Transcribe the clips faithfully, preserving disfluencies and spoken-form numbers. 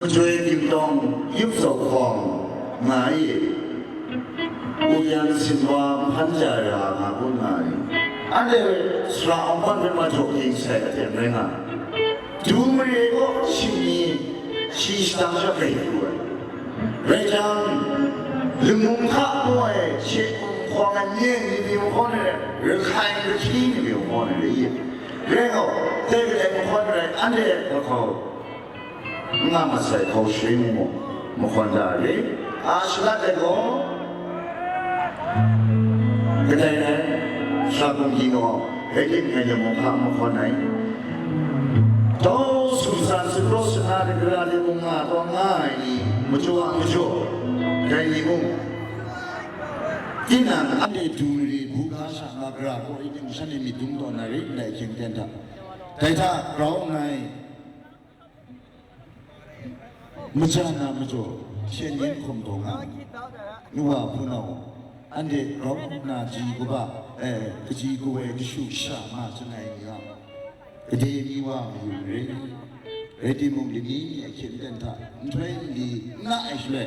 Majoi Tingtawng yup zaw hkawng nga i, Uyan Sinwa hpan ja ya nga kun nga i, anhte sara awng hpe ma jaw ging sai aten rai nga. Du mare gaw shing ni shi shadang sha rai pru ai. Rai jang, Limung hka ngu ai she hkawng ai myen ni pyi mahkaw ni rai, Rahkai rahkyi ni pyi mahkaw ni rai i. Rai gaw, dai kadai mahkaw ni rai, anhte lahkau nga mat sai hkau shing mu, mahkawn da re. A shalat ai gaw, kadai rai, shabung di gaw, rai tim ngai lam mung hka mahkawn ai. Dau sumsan sumpraw sana de gara de mung nga taw nga ai ni, majaw a majaw, dai ni mung, tinang anhte du mare, buga sha nga gara gaw, rai tim shanhte myit dum taw na rai, ndai ahkying aten hta. Dai hta grau nngai. Majan na majaw, hpyen yen hkum taw nga, nu wa hpunau, anhte grau nna ji kaba, eh, kaji kawoi kashu sha nga chyangai ni nga, gade mi wa mayu re. Rai timung, lani ni ahkying aten hta nhtoi nli n na ai shaloi,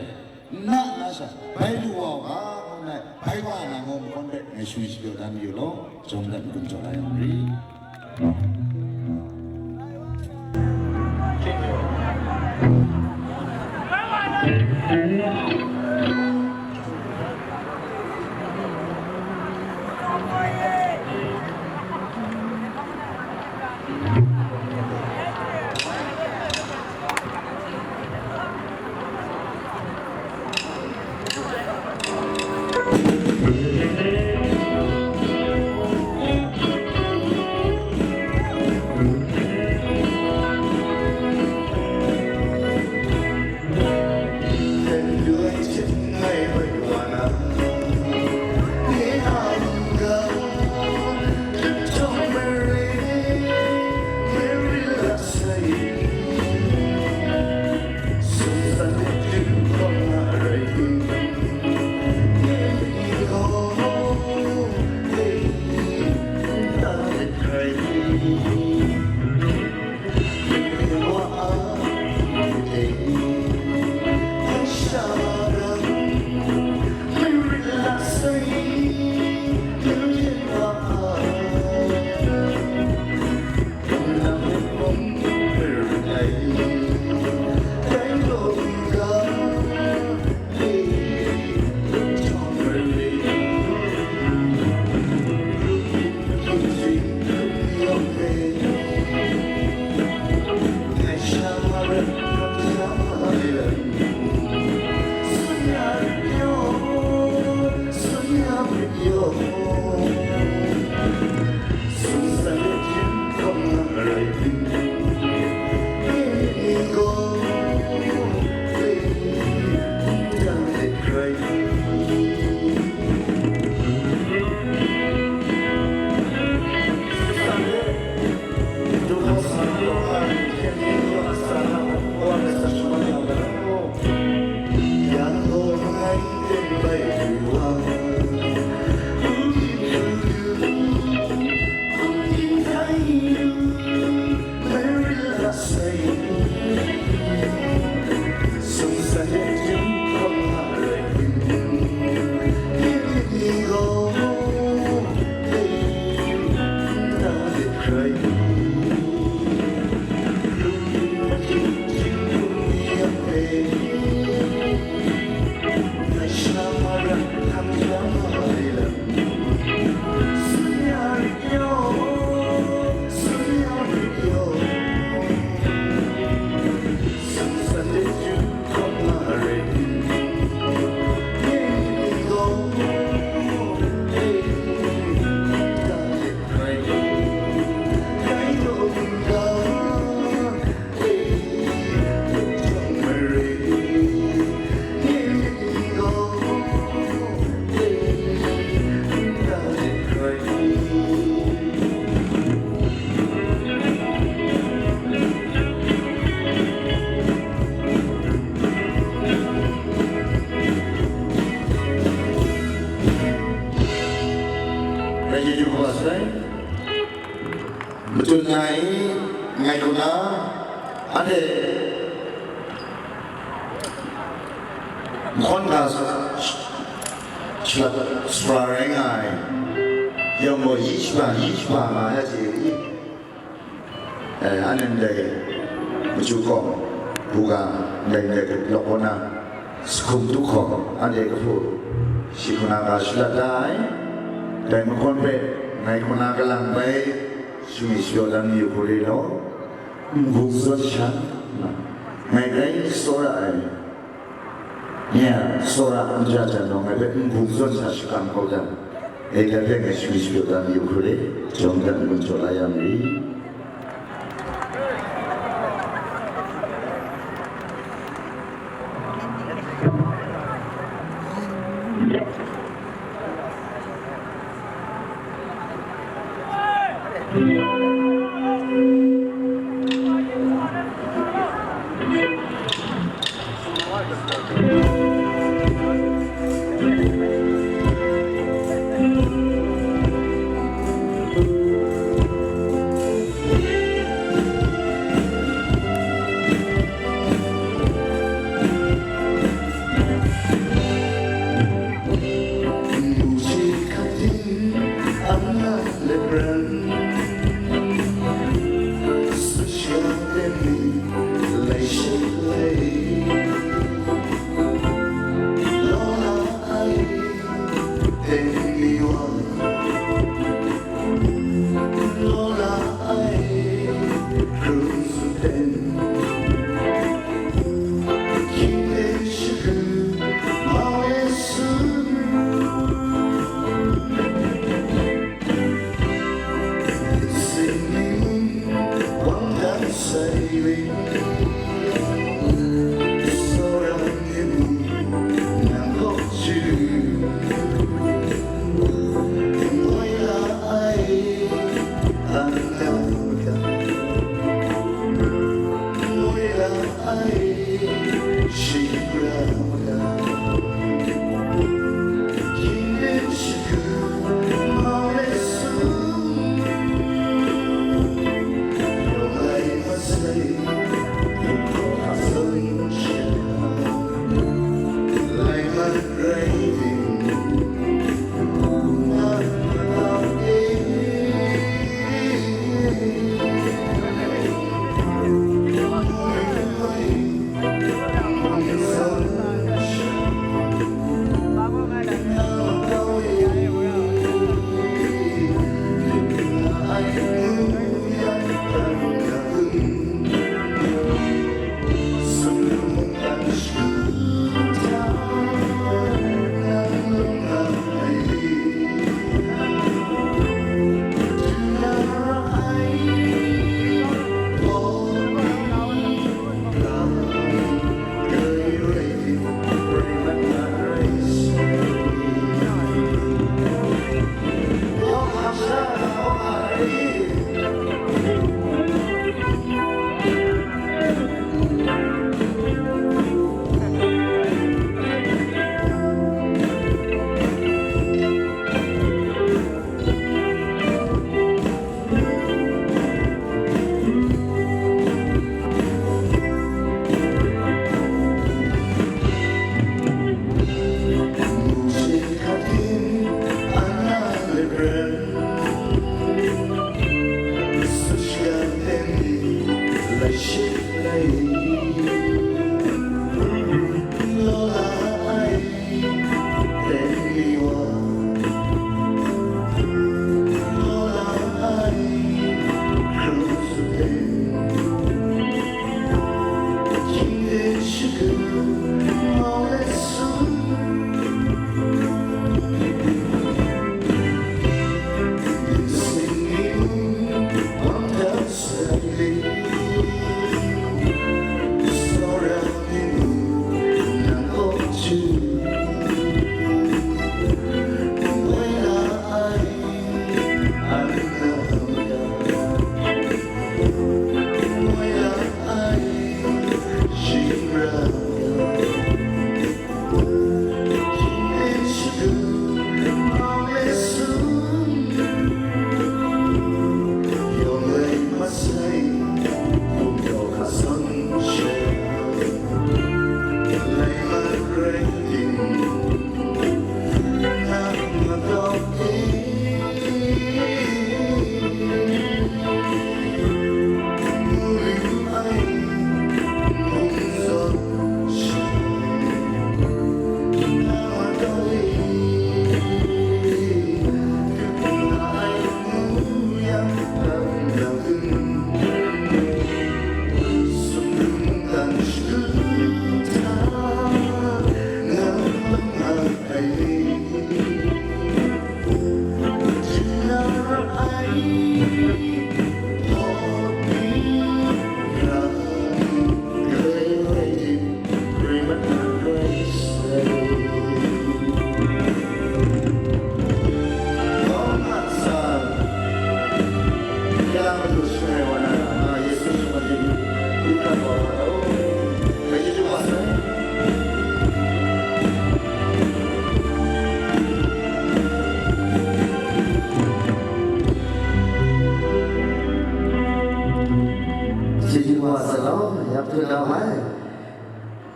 n na na sha, bai lu wa u ga, ngu nna, bai wa na ngaw mahkawn hpe ngai shani shapyaw dan mayu law, jawm dat makun jaw la yang ri. Matut na i, ngai hku na, anhte Mahkawn ga shalat sara rai nga ai, yawng gaw yi shaga, yi shaga nga ai hte i, eh, anhte ndai machyu hkawm, buga ndai ndai lawk kaw na, sahkum du hkawm, anhte kahpu shi hkuna ga shalat da ai. Dai mahkawn hpe ngai hkuna kalang bai shingri shapyaw dan mayu hku re law, n-gun zawn sha, ngai grai tsawra ai. Nye a, tsawra n ja jan gaw, ngai hpe n-gun zawn sha shakram kau jang, e, dai hpe ngai shingri shapyaw dan mayu hku re, jawm dan n-gun jaw la ya ma ri.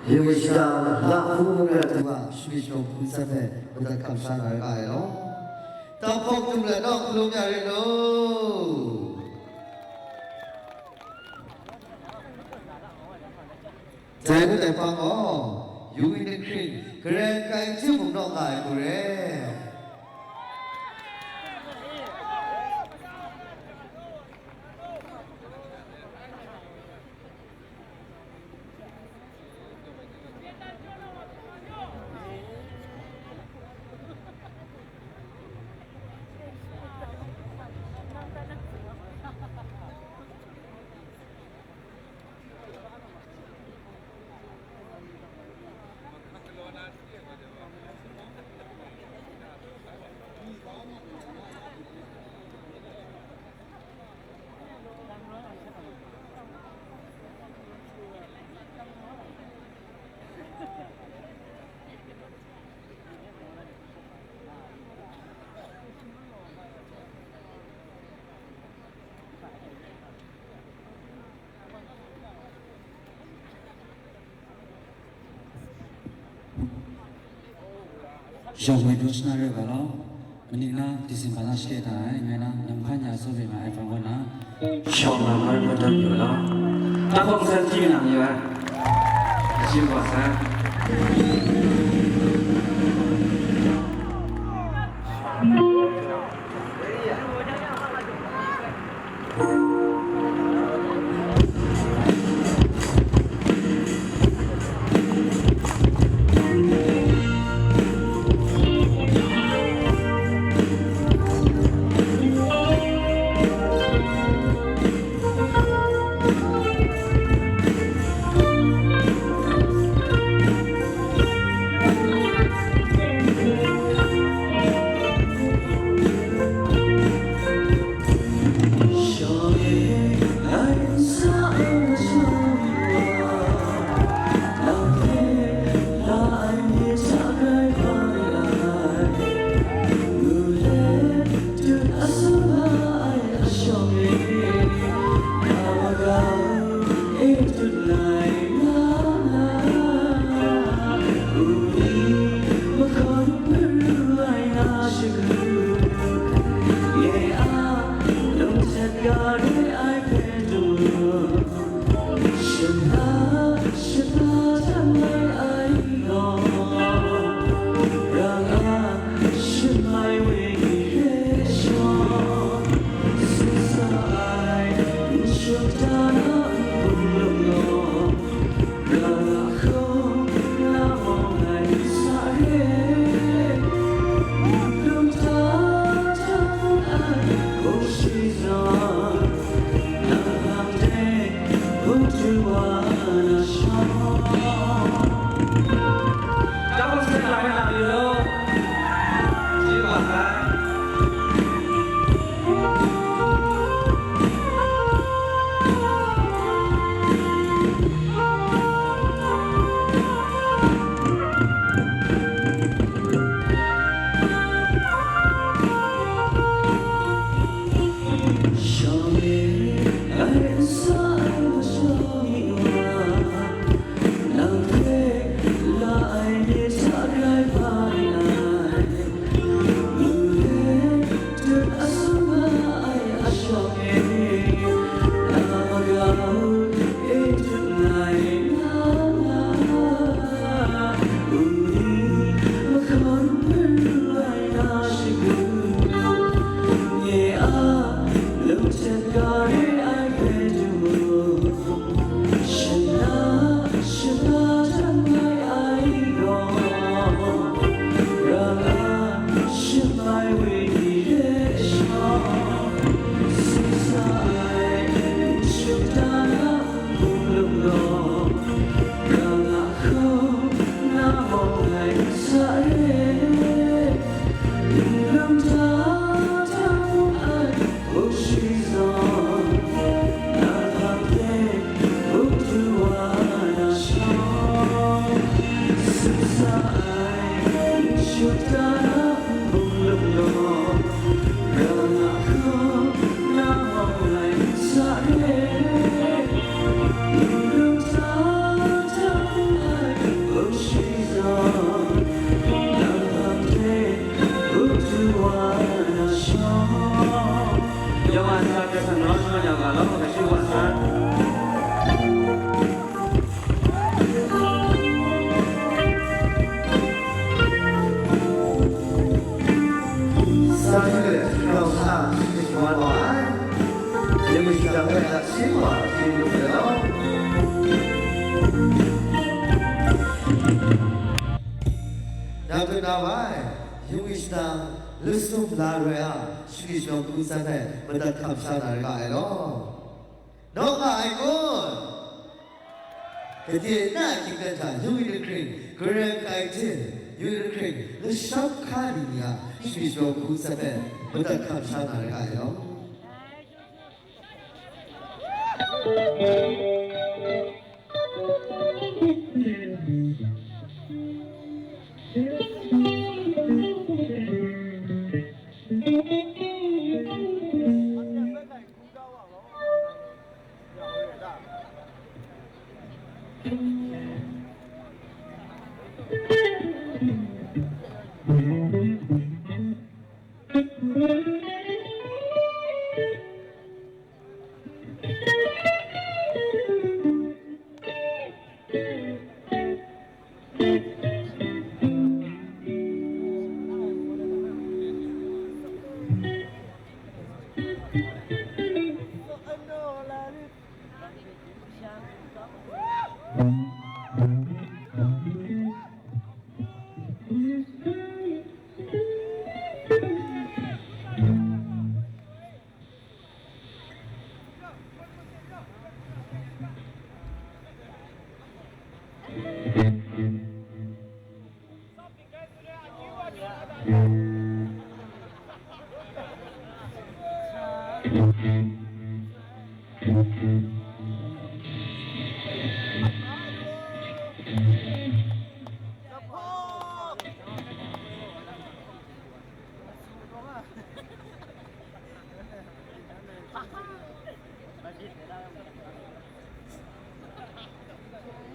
Yawmishta lahpu mungga tu a shami shawng hku tsat hpe madat kamsham na rai nga ai law, tahpawk tum let naw hkalum ya rit law. Dai ngut ai hpang gaw, yu wi, nihkring, Karai Kasang hte mung naw nga ai hku re. Shawng mai daw shana rai ga law, maning na December la shade da ai, ngai na, nam hkan ya saw bai nga ai hpang gaw na, shawng na mar madat yu law, tahpawk san hti na mayu ai, ashim wa san. Dum na wa ai, yung yu shana, lusum la roi a, shani shawng hku san ai, madat hkam sha na ra nga ai law. Nawk nga ai kun? Gade na hkying dan hta yung yu hkring, Karai Kasang hte yung yu hkring, lasham hka ni ni a, shani shawng hku san ai, madat hkam sha na ra nga ai law.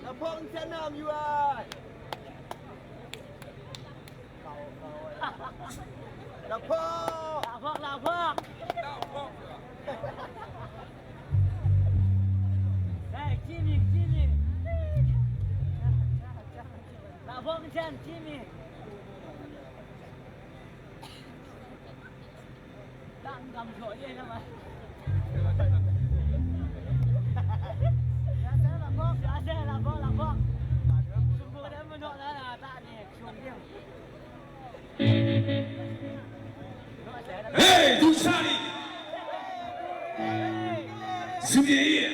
Lahpawk n hten na mayu ai. Lahpawk! Lahpawk, lahpawk! Lahpawk! Hey, Jimmy, Jimmy! Lahpawk n hten, Jimmy! Hey, Dushani! Sumye ye!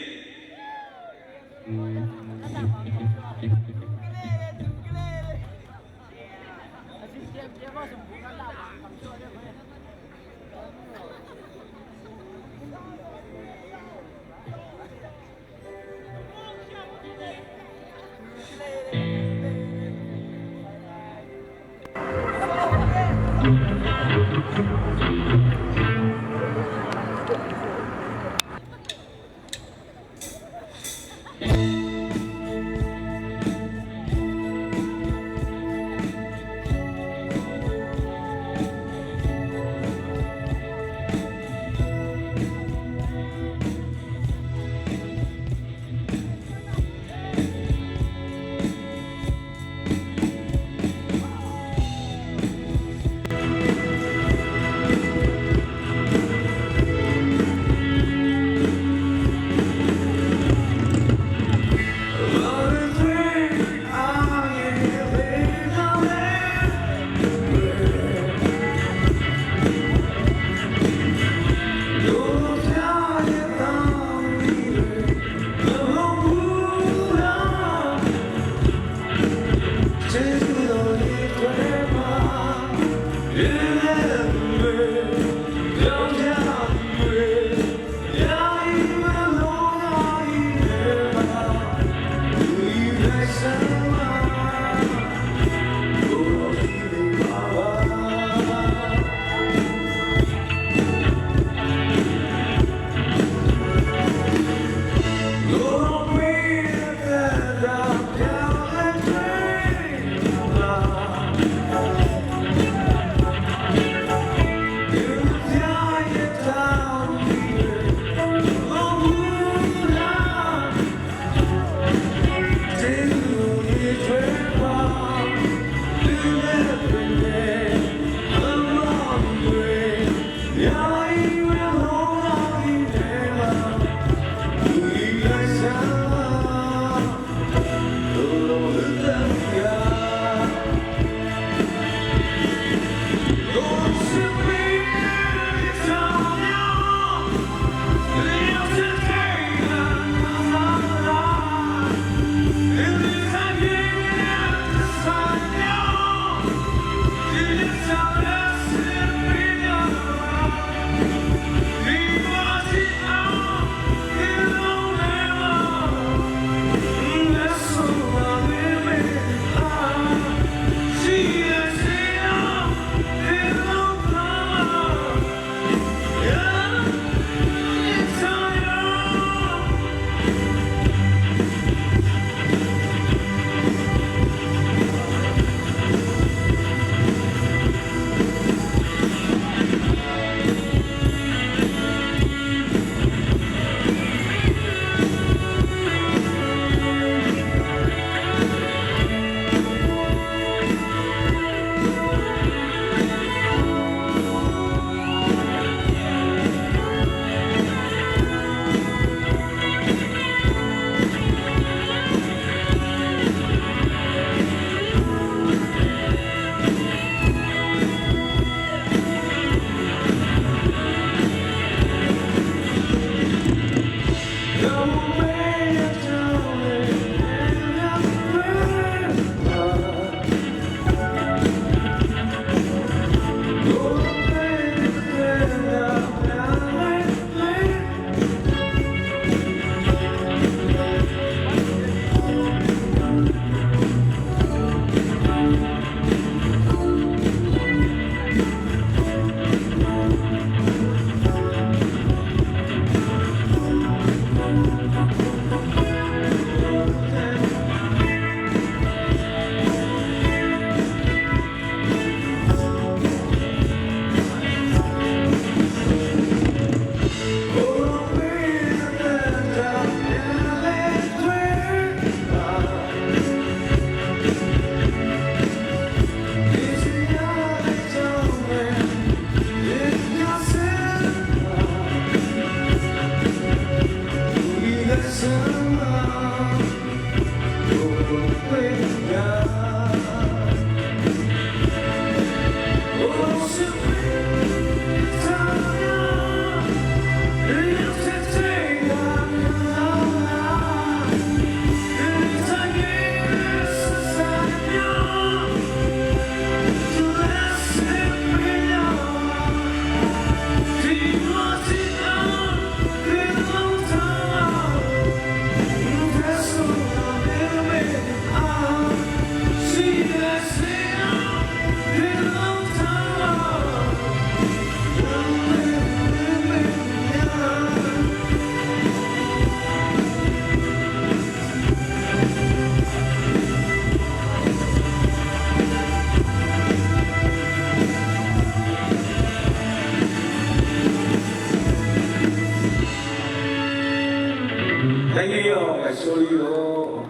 Thank you, y'all. I surely will.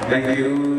Thank you.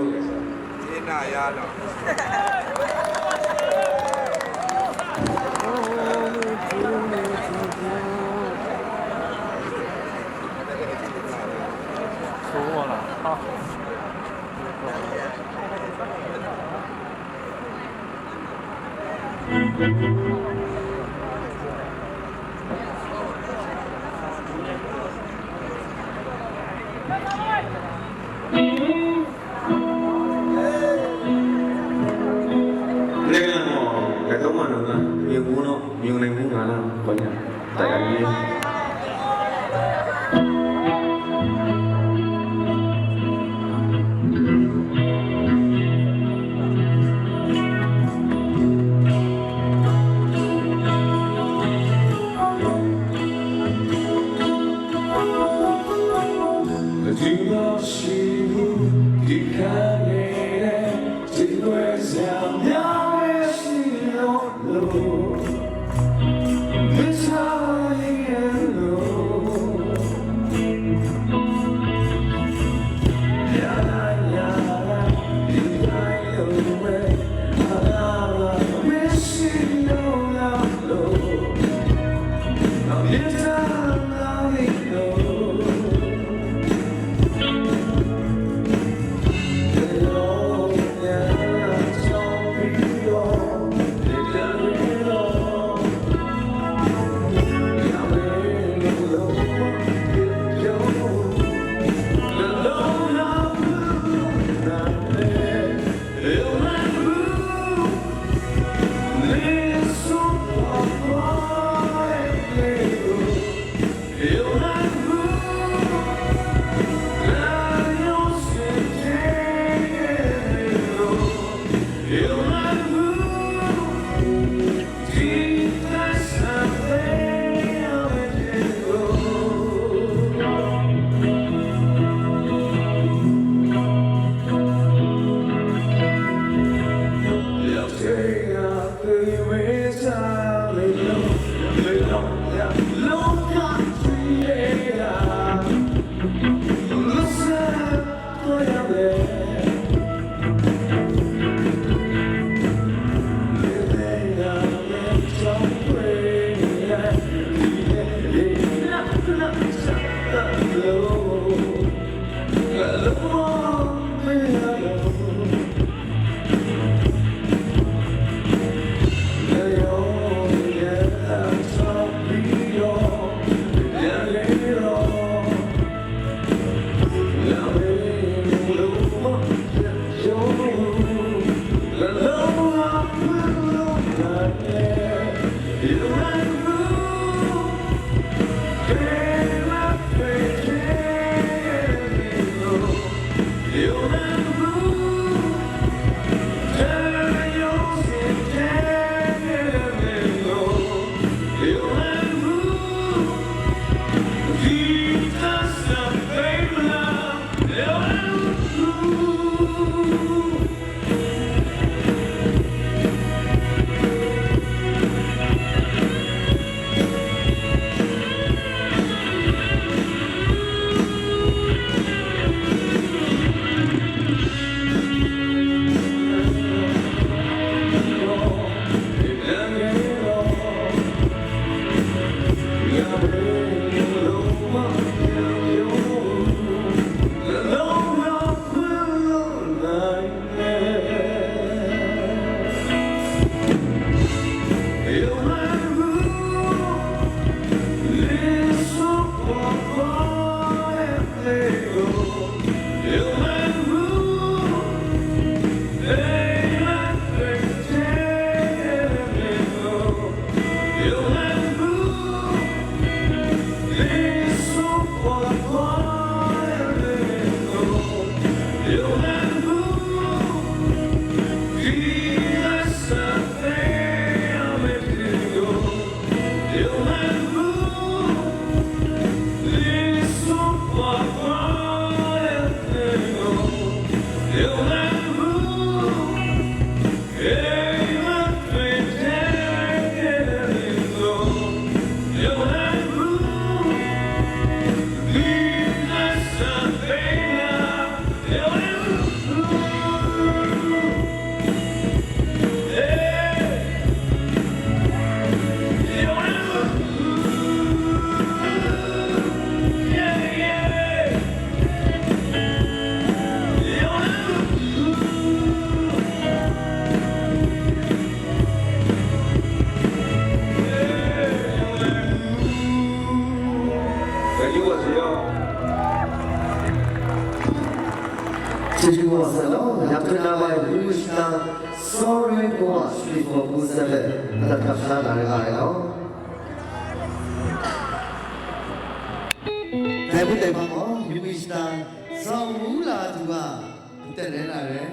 Nang gaw, dai tawng ma nang na, mying mu naw, mying nang mu nga na, gaw nya, dai ai ni. Chyeju wa sai law, lam hkrum na ai yu shana, Sorry Kawa, Shri Kawa Pu Zabe, adat kap sha na re nga ai law. Dai hpung dai hpang gaw, yu shana, Zau Wu La Du Wa, adat rai na re.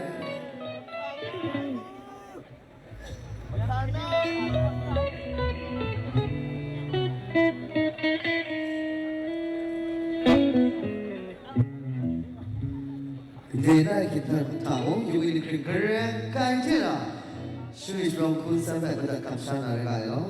Dai na hkying hta mung, yu ni hkring hkaren kai hte na, shani sharawng hku san ai adat kamsham na rai nga ai law.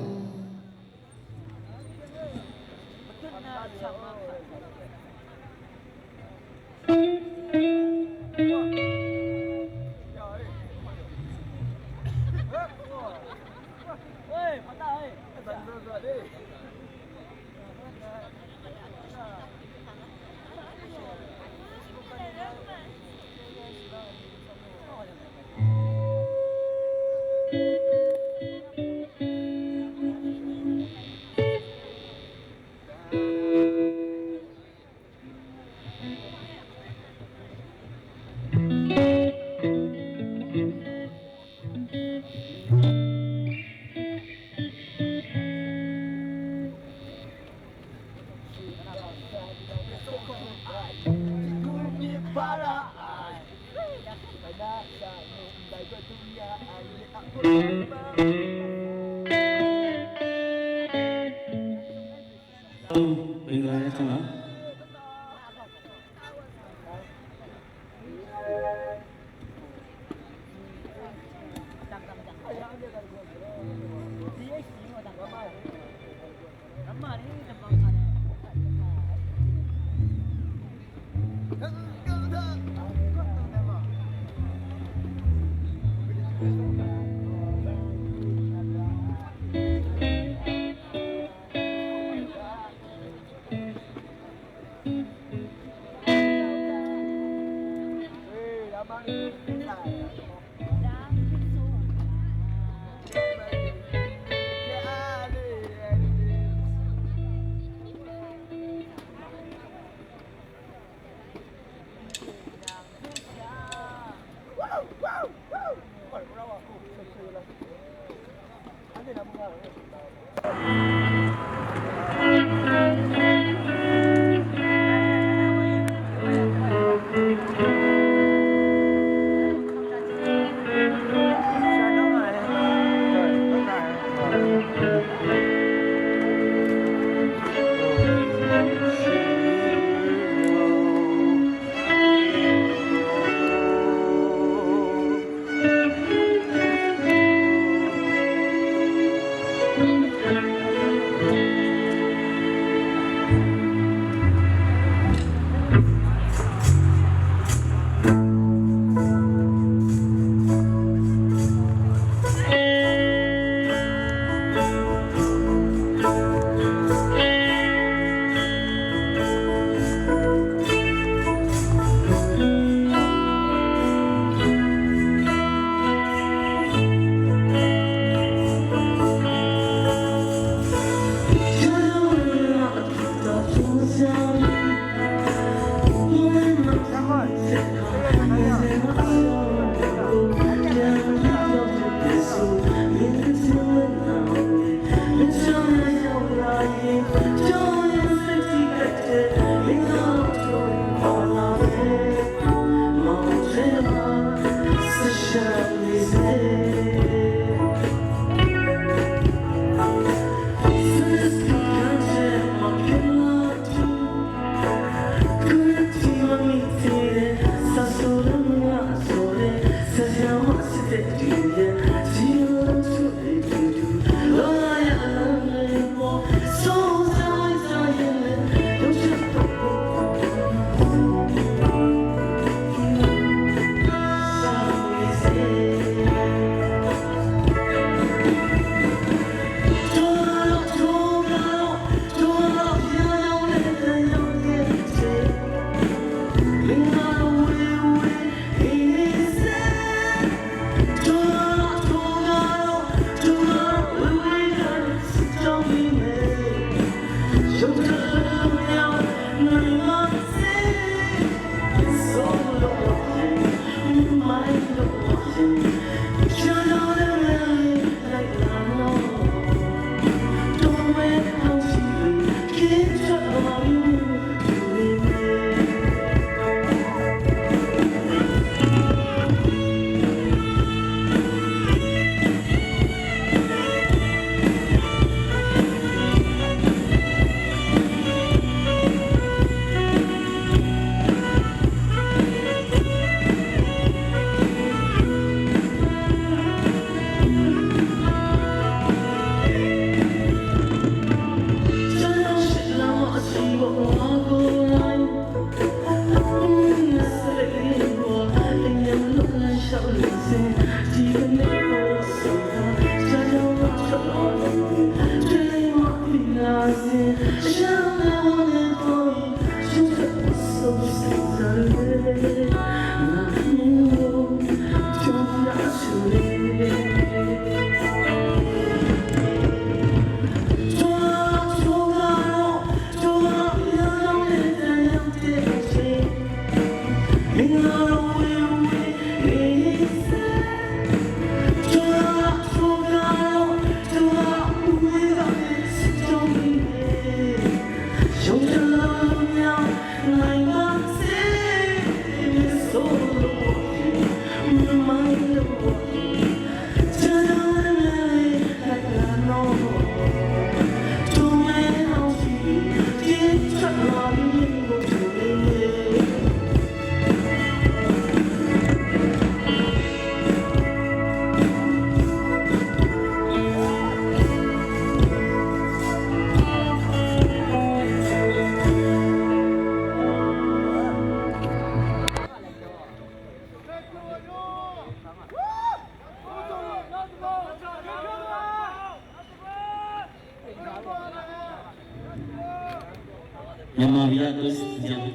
မြန်မာပြည်က Chris ကြောင့်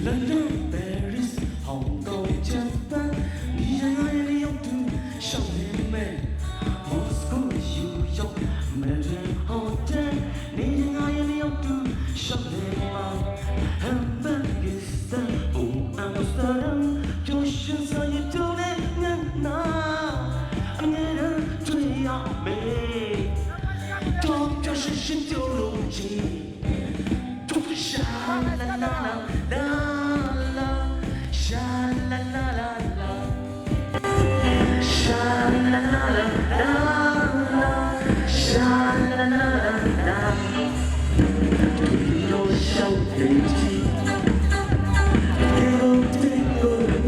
London, Paris, Hong Kong, Japan, 你想要的有多少年美？Moscow, New York, Manhattan, 你想要的有多少年吗？Hamburg, Istanbul, Amsterdam, 就是所有都能能拿，你的最要美，都就是十九路。 Sha la la la la la, sha la la la la, sha la la la la la, sha la la la la. 对我笑天地，对我对我你。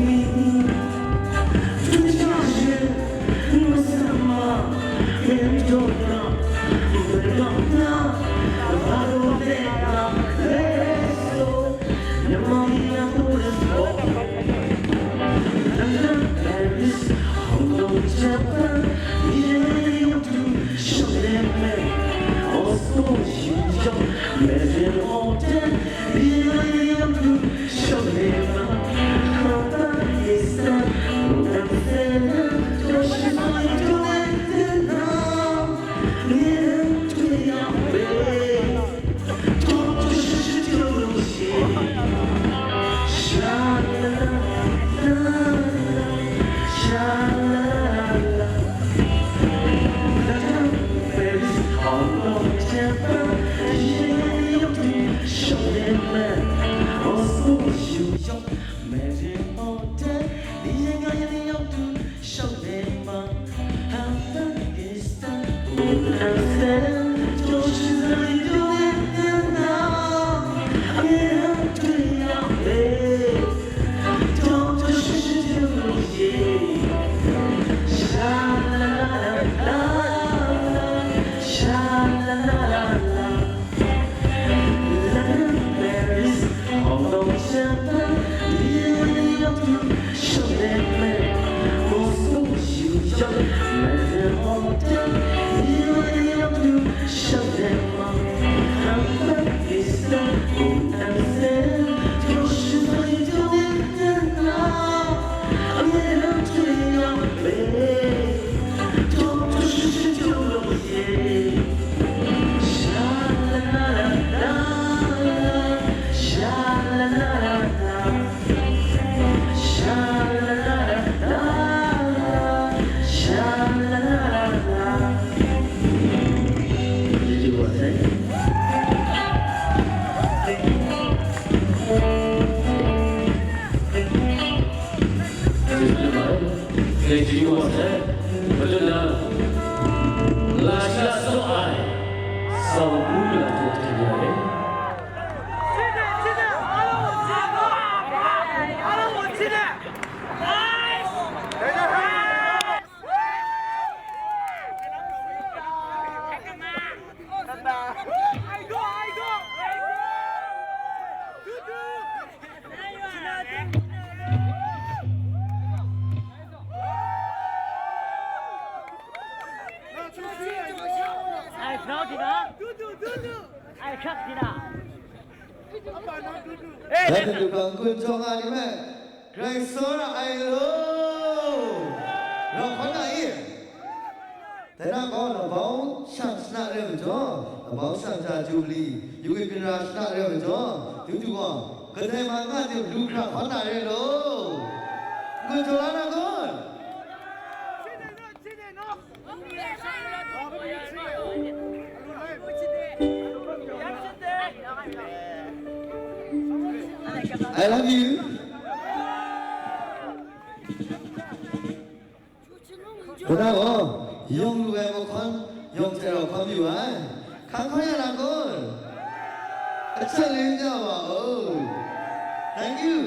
Thank you. Gun jaw nga ni hpe, Karai tsawra ai law, rau hkawn na i? Dai na gaw, labau shang shana re ai majaw, labau shang ja Jubili, yu ginra shana re ai majaw, dudu gaw, kadai ma nga de lu hkra hkawn na re law, gun jaw la na kun? I love you. Kaw na gaw, yawng lu ai mahkawn, yawng hte rau hkawn yu ai. Hkang hkawn ya na kun? Achyen lin ya wa o. Thank you.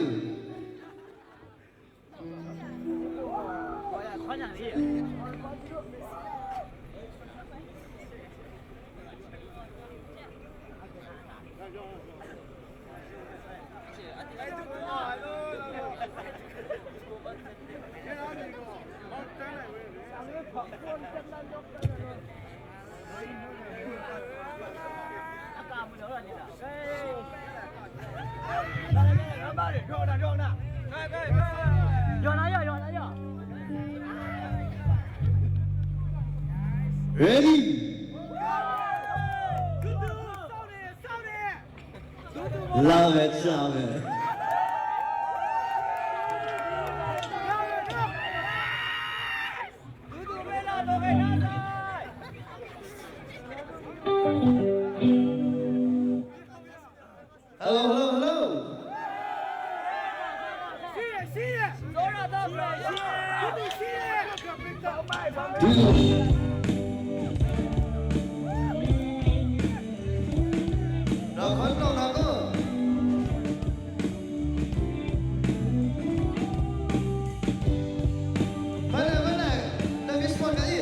Ready? Love it, love it. Hello, hello, hello. Hello. Rau hkawn taw na gaw. Bai lai, bai lai, dai mi sport ga i.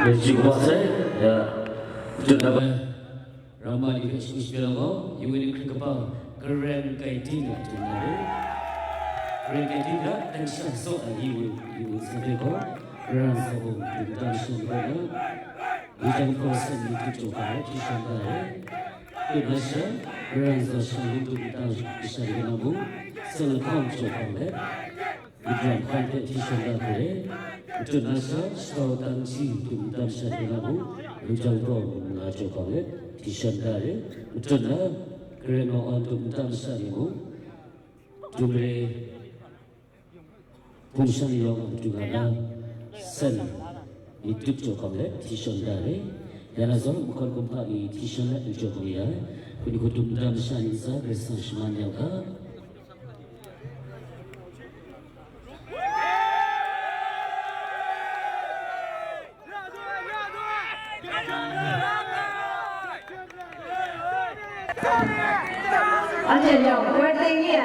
Dai chyawm wa sai, ya, tut na bai. Rama ni hpe shagu shape ai gaw, Iwin hkrit kaba, Karen Kaiti na tut na ru. Karen Kaiti na, Tangshan Saw ai Iwin, Iwin sa hpe gaw, Karen Saw Hung tut na shan rai na. Wujang Hpaw Sen ni tut jaw hkra hte hti shan da ai. Tut na sha, Karen Saw Shan ni tut na shan rai na mung, Sen Lahkawng jaw hkra let. Wudram hkan hpe hti shan da hkre, matut na sha, Shatau Tang Hti hku ntam sha hte na mung, Lujang Hpaw mung nga jaw hkawng let hti shan da re. Matut na, Karen Maw Awn hku ntam sha ni mung, Dumre Hpung Shan yawng a matu nga na, Sen ni tut jaw hkawng let hti shan da re. Ya na zawn, mahkawn kumhpa ni hti shan let lu jaw hkawng ya ai, hkut ni hkut dum ntam sha ni ntsa Karai Kasang shaman yang ga. 而且要关灯夜。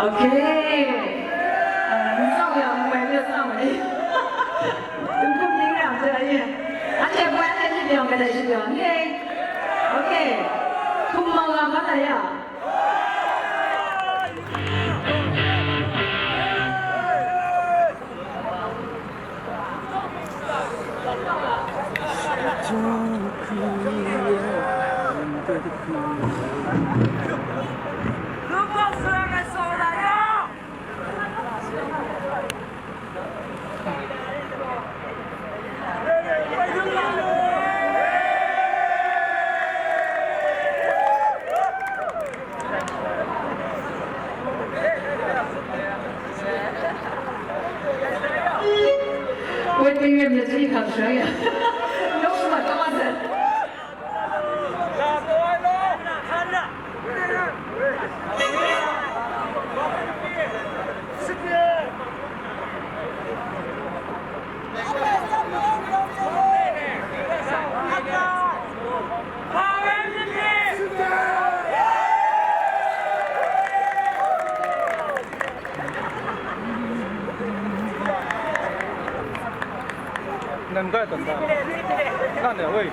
Okay. Uh, 你上不了，我也没有上没。你不明了，这个也，而且我还是比较没得事的，耶。OK。Kumang la mana ya. Waiting room na three cups, right? No, come on, come on, sir. Nan gai tan ta. Nan de, woi.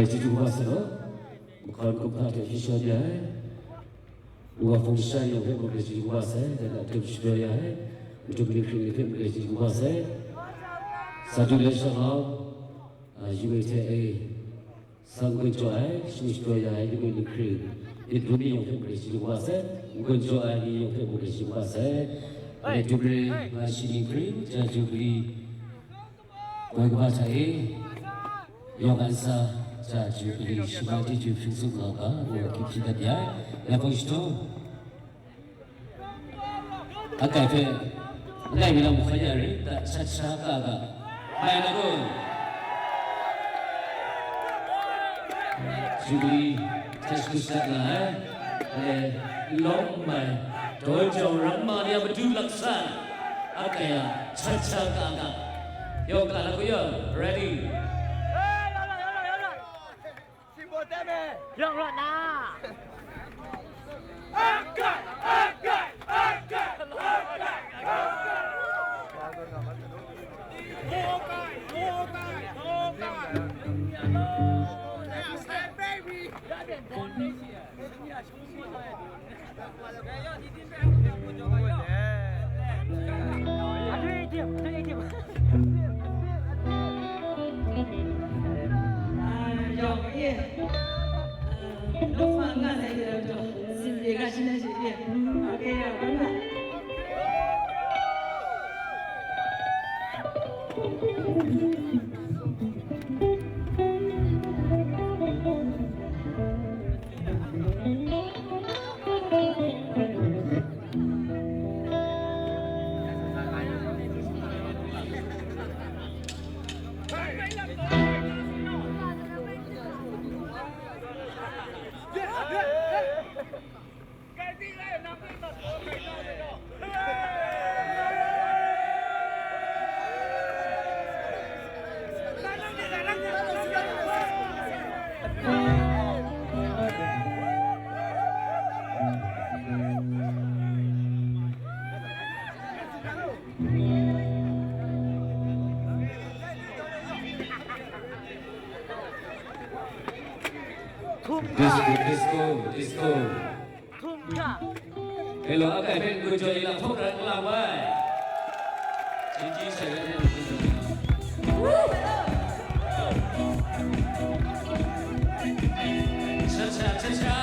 Chyeju kaba sai law, mahkawn kumhpa hte hpyi shawn ya ai, Uwa Hpung Sha yawng hpe mung chyeju kaba sai, dai hta dum shapraw ya ai, madung ni hkring ni hpe mung chyeju kaba sai, sa du le sha hkau, a, yu e hte e, sa n-gun jaw ai, shani shapraw ya ai, yu e ni hkring, myit rum ni yawng hpe mung chyeju kaba sai, n-gun jaw ai ni yawng hpe mung chyeju kaba sai, dai dum re, nga shi ni hkring, ja Jubilee, Woi kaba hta e, yawng an sa, ja Jubilee, shingkang chyeju hpring tsup nga u ga, ngu hkying hpyi dat ya ai, ya hpung shadu. Akai hpe, langai mi lam hkawt ya rit, da, cha cha ka ga, mai na kun. Jubilee, Hta shagu shadat nga ai, ale, lawm mai, daw jau ramma ni a matu laksan, a kaya, cha cha ka ga, yawng ka la ku yaw, ready? Yawng rawt na. Disco, disco, disco. Hkum hkra. Hello, akai hpe n-gun jaw i la hpawk rai n la wai. Chyeju sai rai hte n-gun jaw i la. Cha cha, cha cha.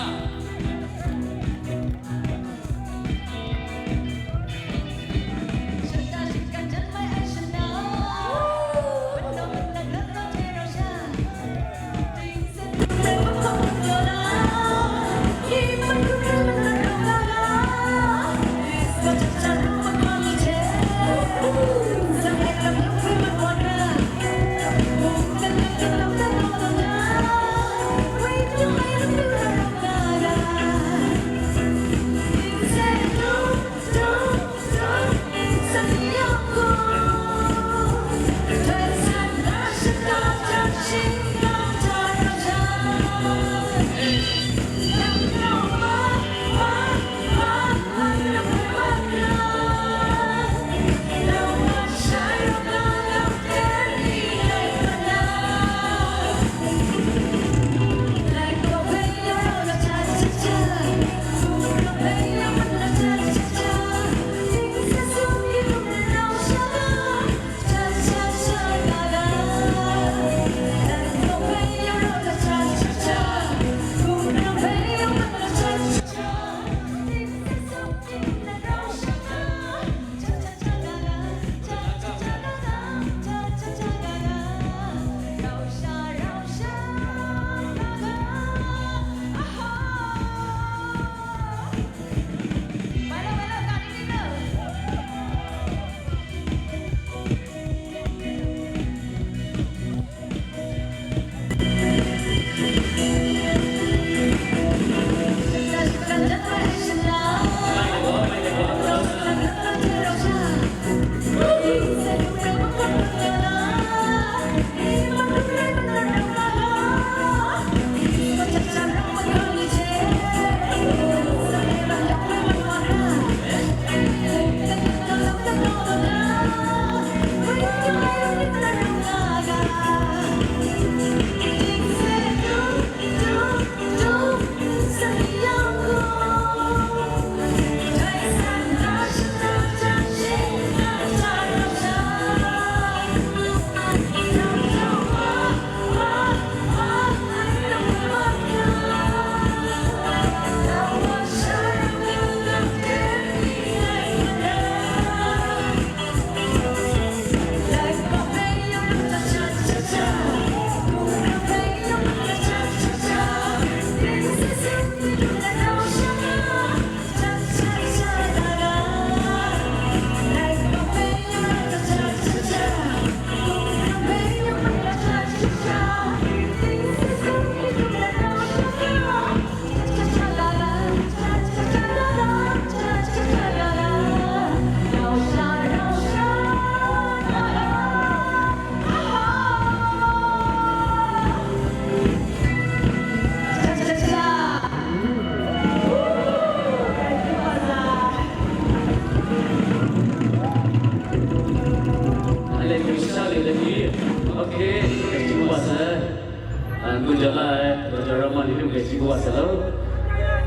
Jaw la ai, Brother Rama ni hpe grai chyeju wa sa law.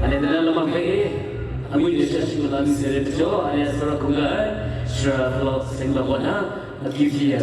Anhte na lamang hpe e, angwi de sha shi mat la mi se re majaw, anhte a tsawra hkungga ai, Shara Hkalau Seng Bang kaw na, akyu hpyi ya.